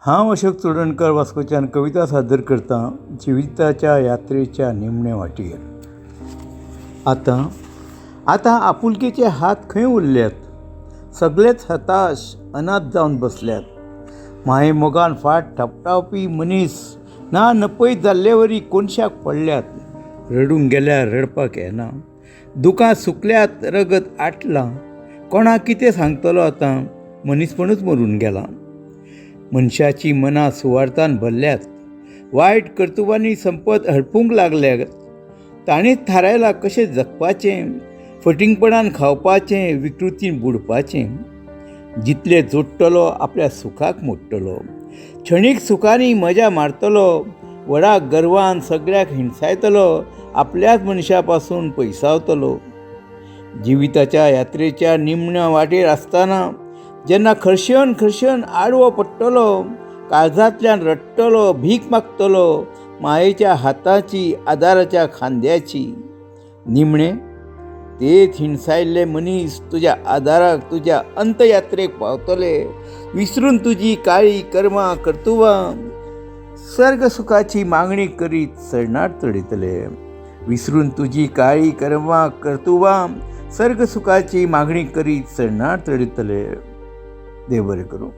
हांव अशोक चोडणकर वास्कोच्यान कविता सादर करतां जिविताच्या यात्रेच्या निमणे वाटेर. आतां आतां आपुलकेचे हात खंय उरल्यात? सगळेच हताश अनाथ जावन बसल्यात. मायेमोगान फाट थापटावपी मनीस ना नपयत जाल्लेवरी कोनशाक पडल्यात. रडूंक गेल्यार रडपाक येना. दुकां सुकल्यात, रगत आटलां. कोणाक कितें सांगतलो आतां? मनीसपणूच मरून गेलां. मनशाचीं मनां सुवार्थान भरल्यात. वायट कर्तुबांनी संपत हडपूंक लागल्या. ताणीच थारायलां कशें जगपाचें, फटींगपणान खावपाचें, विकृतीन बुडपाचें. जितलें जोडटलो आपल्या सुखाक मोडटलो. क्षणीक सुखांनी मजा मारतलो. व्हडा गर्वान सगळ्याक हिणसायतलो. आपल्याच मनशा पासून पयसावतलो. जिविताच्या यात्रेच्या निमण्या वाटेर आसतना जेन्ना खर्शेवन खर्शेवन आडवो पडटलो, काळजांतल्यान रडटलो, भीक मागतलो मायेच्या हाताची, आदाराच्या खांद्याची. निमणें तेच हिणसायल्ले मनीस तुज्या आदाराक, तुज्या अंतयात्रेक पावतले. विसरून तुजी काळी कर्मां कर्तुबां सर्ग सुखाची मागणी करीत सरणार चडयतले. विसरून तुजी काळी कर्मां कर्तुबां सर्ग सुखाची मागणी करीत सरणार चडयतले. देव बरें करूं.